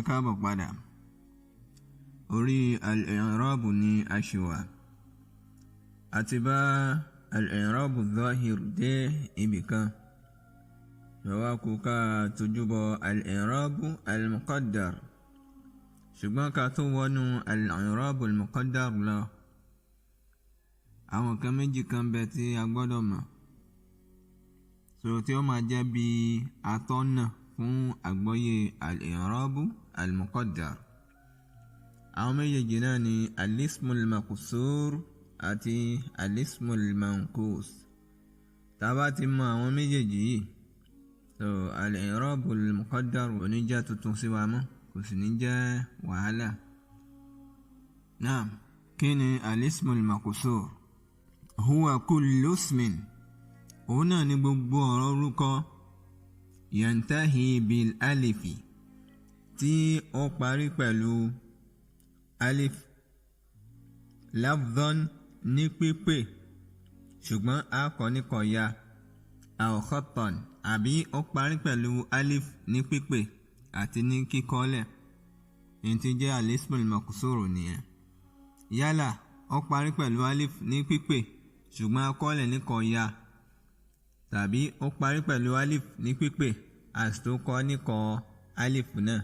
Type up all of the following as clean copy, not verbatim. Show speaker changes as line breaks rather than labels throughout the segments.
Ẹ káàbọ̀ padà. Orí al-i'rab ni a ṣì wà. Àti bá al-i'rab adh-dhahir dé ibì kan. Lọ́wọ́ kú ká tójúbọ al-i'rab al-muqaddar. Ṣùgbọ́n ká tó wọnú al-i'rab al-muqaddar lọ, àwọn kan méjì kan bẹ tí a gbọ́dọ̀ mọ̀. So tí ó máa jẹ́ bí atọ́nà fún àgbọ́yé al-i'rab al-muqaddar. Àwọn méjèèjì náà ni al-ismul maqsur àti al-ismul manqus. Tá a bá ti mọ àwọn méjèèjì yìí, so al-i'rab al-muqaddar ò ní jẹ́ tuntun sí wa mọ́, kò sì ní jẹ́ wàhálà. Naam, kí ni al-ismul maqsur? Huwa kullu ismin. Òun náà ni gbogbo ọ̀rọ̀ orúkọ yantahi bil alifi tí ó parí pẹ̀lú alif lafdhan ní pípé, ṣùgbọ́n a kọ ní kọ ya, aw khattan àbí ó parí pẹ̀lú alif ní pípé àti ní kíkọ́lẹ̀. Èyí tí jẹ́ al-ismul maqsur nìyẹn. Yálà ó parí pẹ̀lú alif ní pípé ṣùgbọ́n a kọ́lẹ̀ ní kọ ya, tàbí ó parí pẹ̀lú alif ní pípé àti tó kọ́ ní kọ alif náà.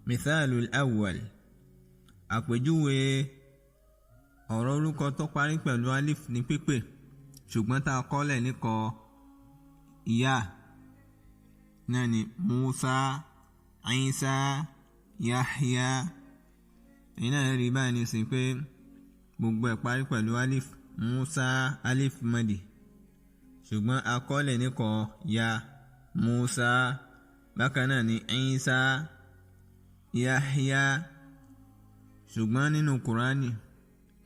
Mithalul awwal, àpèjúwe ọ̀rọ̀ orúkọ tó parí pẹ̀lú alif ní pípé ṣùgbọ́n tá a kọ́lẹ̀ ní kọ ya náà ni Musa, Isa, Yahya. Èyí náà rí báyìí ní sìn pé gbogbo ẹ̀ parí pẹ̀lú alif. Musa alif madi, ṣùgbọ́n a kọ́lẹ̀ ní kọ ya Musa. Bákan náà ni Isa, Yahya, ṣùgbọ́n nínú Kùránì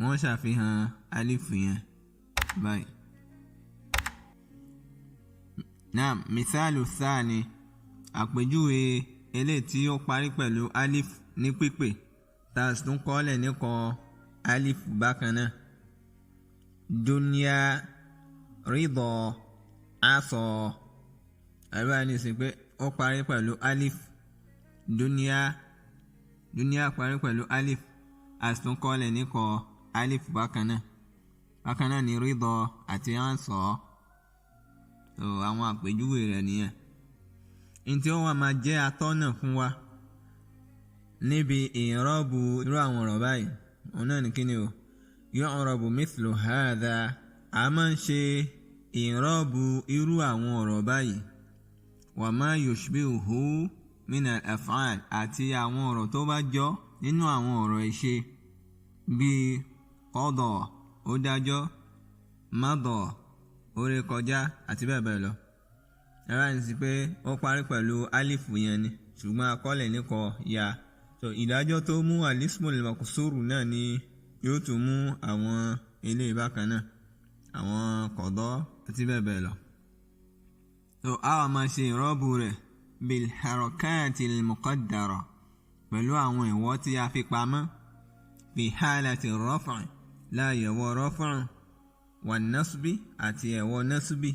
wọ́n ṣàfihàn alif yẹn báyìí. Naam, mithalu thani, àpèjúwe eléyìí tí ó parí pẹ̀lú alif ní pípé tá a sì tún kọ́lẹ̀ ní kọ alif bákan náà. Dunya, rídọ̀, asọ. Àbí ní sìn pé ó parí pẹ̀lú alif. Dunya, dunya parí pẹ̀lú alif, a sì tún kọ́lẹ̀ ní kọ alif bákan náà. Bákan náà ni rídọ̀ àti asọ. So àwọn àpèjúwe rẹ̀ nìyẹn. Ntí ó wà máa jẹ́ atọ́nà fún wa níbi ìrọ́bù irú àwọn ọ̀rọ̀ báyìí, òun náà ní kíni o, yu'rabu mithlu hadha. A máa ń ṣe ìrọ́bù irú àwọn ọ̀rọ̀ báyìí, wa ma yushbihuhu min al-af'al, àti àwọn ọ̀rọ̀ tó bá jọ nínú àwọn ọ̀rọ̀ ìṣe bíi qada, ó dájọ́, mada, ó ré kọjá, àti bẹ́ẹ̀ bẹ́ẹ̀ lọ. Ẹ̀rọ ní sí pé ó parí pẹ̀lú alifu yẹn ni, ṣùgbọ́n akọ́lẹ̀ ní kọ ya. So ìdájọ́ tó mú al-ismul maqsuru náà ni yóò tún mú àwọn eléyìí bákan náà, àwọn kọ̀dọ́ àti bẹ́ẹ̀ bẹ́ẹ̀ lọ. So a wá máa ṣe ìrọ́bù rẹ̀ bil harakatil muqaddara, pẹ̀lú àwọn ìwọ́ tí a fi pamọ́, fi halati raf'i, láàyè wọ raf'u, wà nasbi àti ẹ̀wọ̀ nasbi,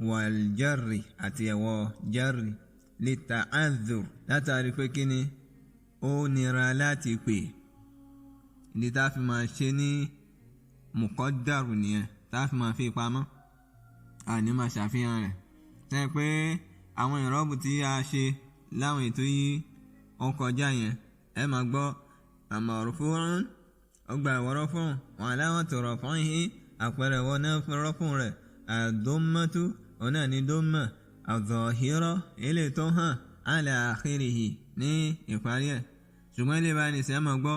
wal jarri àti ẹ̀wọ̀ jarri, li ta'adhur, látàrí pé kí ni ó nira láti pè. Ìdí tá a fi máa ṣe ní muqaddaru nìyẹn, tá a fi máa fi pamọ́, àní máa ṣàfihàn rẹ̀. Sẹ́yìn pé àwọn ìrọ́bù tí a ṣe láwọn ètò yìí ó kọjá yẹn, ẹ máa gbọ́ marfu'un, ó gba ìwọ́rọ́ fún wa alamatu raf'ihi, àpẹẹrẹ ìwọ náà rọ́fún rẹ̀, ad-dammatu, òun náà ní dọ́mà, adh-dhahira, eléyìí tó hàn, ala akhirihi, ní ìparí ẹ̀. Ṣùgbọ́n ilé báyìí nìṣẹ́ máa gbọ́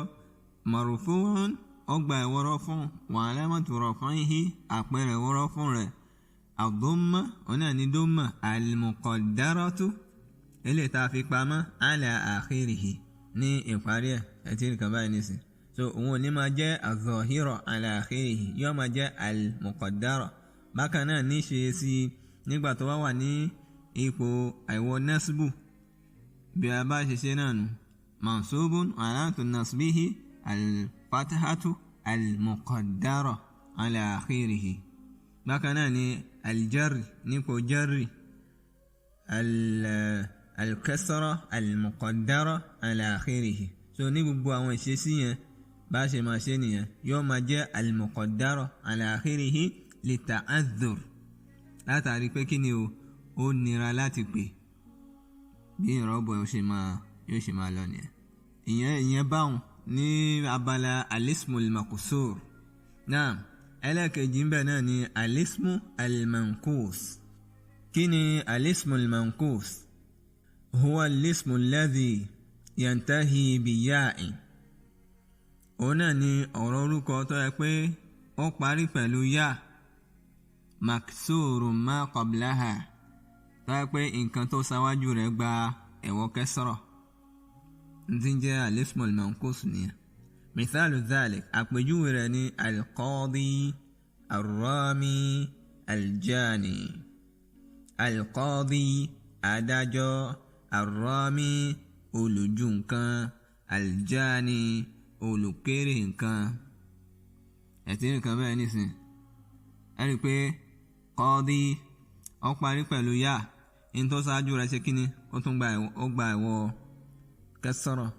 marfu'un, ó gba ìwọ́rọ́ fún wa alamatu raf'ihi, àpẹẹrẹ ìwọ́rọ́ fún rẹ̀, ad-damma, òun náà ní dọ́mà, al-muqaddaratu, eléyìí tá a fi pamọ́, ala akhirihi, ní ìparí ẹ̀. Ẹ̀ tí nǹkan báyìí nìṣẹ́. So òun ò ní máa jẹ́ az-zahira ala akhirihi, yóò máa jẹ́ al-muqaddara. Bákan náà ní ṣe sí nígbà tó bá wà ní ipò àìwọ nasbu, bí a bá ṣe ṣe náà nù, mansubun alamatu nasbihi al-fathatu al-muqaddara ala akhirihi. Bákan náà ni al-jarri, nípò jarri, al-kasra al-muqaddara ala akhirihi. So ní gbogbo àwọn ìṣesí yẹn bá ṣe máa ṣe nìyẹn, yóò máa jẹ́ al-muqaddara ala akhirihi li ta'adhur, látàrí pé kí ni o, ó nira láti pè. Bí ìrọ́bù yóò ṣe máa lọ nìyẹn. Ìyẹn báwọn ní abala alismu al-maqsur. Náà ẹlẹ́ẹ̀kejì ń bẹ̀ náà ni alismu al-manqus. Kí ni alismu al-manqus? Huwa alismu alladhi yantahi biya'in. Òun náà ni ọ̀rọ̀ orúkọ tó yẹ pé ó parí pẹ̀lú yá, maksurun ma qablaha, tó yẹ pé nǹkan tó ṣáwájú rẹ̀ gba ẹ̀wọ̀ kẹsọ̀rọ̀. N ti jẹ́ alismu al-manqus nìyẹn. Mithalu dhalik, àpèjúwe rẹ̀ ni alqadi, arrami, aljani. Alqadi, adájọ́, arrami, olùjú nǹkan, aljani, olùkéré nǹkan. Ẹ̀tí nǹkan bẹ́ẹ̀ nísìn. Ẹ rí i pé qadi ó parí pẹ̀lú yá, ní tó ṣáájú rẹ̀ ṣe kíni, ó tún gba ẹ̀wọ̀ kẹsọ̀rọ̀.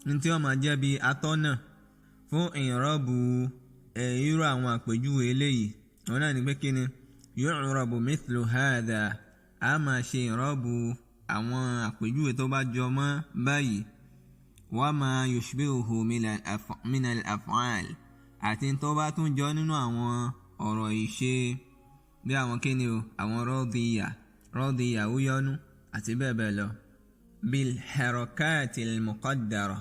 Ní tí ó máa jẹ́ bí atọ́nà fún ìrọ́bù irú àwọn àpèjúwe eléyìí, òun náà ní pé kíni, yu'rabu mithlu hadha, a máa ṣe ìrọ́bù àwọn àpèjúwe tó bá jọ mọ́ báyìí, wa ma yushbihuhu minal af'al, àti tó bá tún jọ nínú àwọn ọ̀rọ̀ ìṣe bí àwọn kíni o, àwọn rọ́dìyà ó yọnu àti bẹ́ẹ̀ bẹ́ẹ̀ lọ. Bil harakatil muqaddara,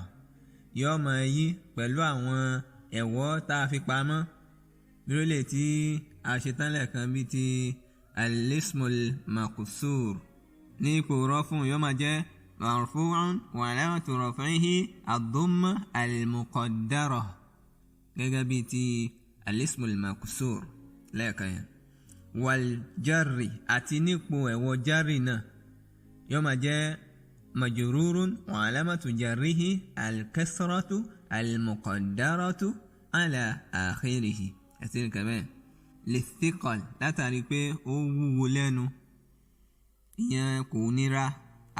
yóò máa yí pẹ̀lú àwọn ẹ̀wọ́ tá a fi pamọ́ lórílẹ̀ tí a ṣe tán lẹ́ẹ̀kan bíi ti alismul maqsur. Ní ipò rọ́fún yóò máa jẹ́ marfu'un wa alamatu raf'ihi ad-damma al-muqaddara, gẹ́gẹ́ bíi ti alismul maqsur lẹ́ẹ̀kan yẹn. Wal jarri, àti nípò ẹ̀wọ̀ jarri náà yóò máa jẹ́ majrurun wa alamatu jarrihi al-kasratu al-muqaddaratu ala akhirihi. Àti nǹkan bẹ́ẹ̀ lithiqal, látàrí pé ó wúwo lẹ́nu, ìyẹn kò nira,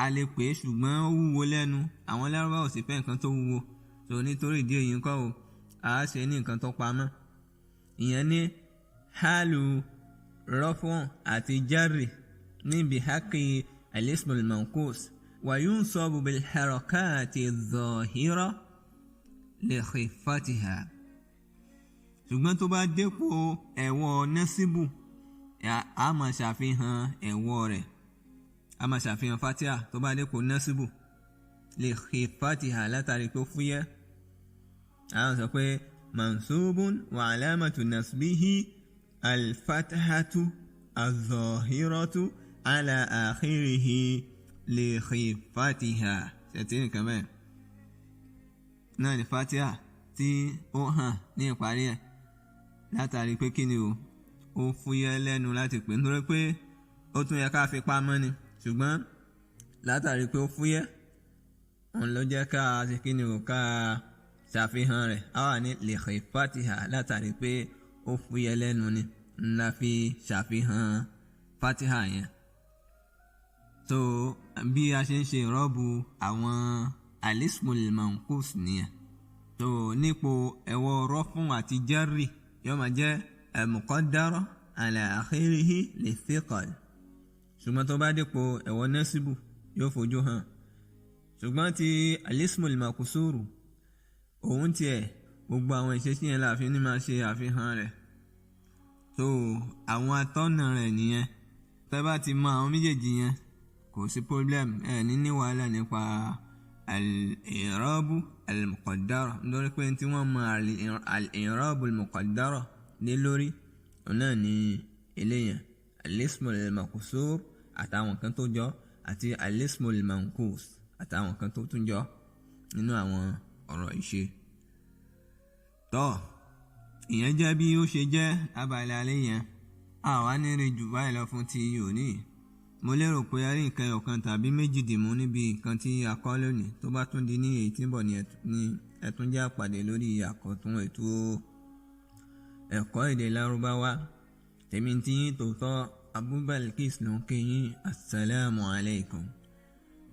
a lè pè é ṣùgbọ́n ó wúwo lẹ́nu. Àwọn Lárúbáwá ò sì fẹ́ nǹkan tó wúwo, tó nítorí ìdí èyí ńkọ́ o, a ṣe ní nǹkan tó pamọ́. Ìyẹn ní hálù rọ́fún àti járì níbi hákì al-ismul manqus wa yunsabu bil harakati adh-dhahira li khiffatiha. Ṣùgbọ́n tó bá dépò ẹ̀wọ̀ nẹ́síbù, a máa ṣàfihàn ẹ̀wọ̀ rẹ̀, a máa ṣàfihàn fatia tó bá dépò nẹ́síbù li khiffatiha, látàrí pé ó fúyẹ́. A sọ pé mansubun wa alamatu nasbihi alfatahatu adh-dhahiratu ala akhirihi li khiffatiha. Ṣètì nǹkan bẹ́ẹ̀ náà ni fatia tí ó hàn ní ìparí ẹ̀, látàrí pé kí ni o, ó fúyẹ́ lẹ́nu láti pè, nítorí pé ó tún yẹ ká fi pamọ́ ni, ṣùgbọ́n látàrí pé ó fúyẹ́, òun ló jẹ́ ká ṣe kí ni o, ká ṣàfihàn rẹ̀. A wà ní li khiffatiha, látàrí pé ó fúyẹ́ lẹ́nu ni ńlá fi ṣàfihàn fatiha yẹn. So bí a ṣe ń ṣe ìrọ́bù àwọn alismul manqus nìyẹn. So nípò ẹ̀wọ̀ rọ́fún àti jẹ́rì yóò máa jẹ́ muqaddara ala akhirihi lithiqal, ṣùgbọ́n tó bá dípò ẹ̀wọ̀ nẹ́síbù yóò fojú hàn. Ṣùgbọ́n ti alismul maqsuru, òun tiẹ̀ gbogbo àwọn ìṣesí yẹn la fi ní máa ṣe àfihàn rẹ̀. So àwọn atọ́nà rẹ̀ nìyẹn. Tẹ́ bá ti mọ àwọn méjèèjì yẹn, kò sí problem, ẹ̀ ní wàhálà nípa al-i'rabu al-muqaddara, nítorí pé tí wọ́n mọ al-i'rabu al-muqaddara lé lórí, òun náà ní eléyàn al-ismu al-maqsur àtàwọn kan tó jọ, àti al-ismu al-manqus àtàwọn kan tó tún jọ nínú àwọn ọ̀rọ̀ ìṣe. Tọ́ ìyẹn jẹ́ bí ó ṣe jẹ́ abala alẹ́ yẹn. Àwa ní rí jù báyìí lọ fún ti òní. Mo lérò pé a rí nǹkan ọ̀kan tàbí méjì dìmú níbi nǹkan tí a kọ́ lónìí. Tó bá tún di ní èyí tí ń bọ̀ ní ẹ̀tún jẹ́ àpàdé lórí àkọ́tún ètò ẹ̀kọ́ èdè Lárúbáwá. Tèmi tí yín tòótọ́ Abu Balkis ló ń kí yín. Assalamu alaikum.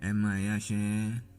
Ẹ máa yáṣẹ́.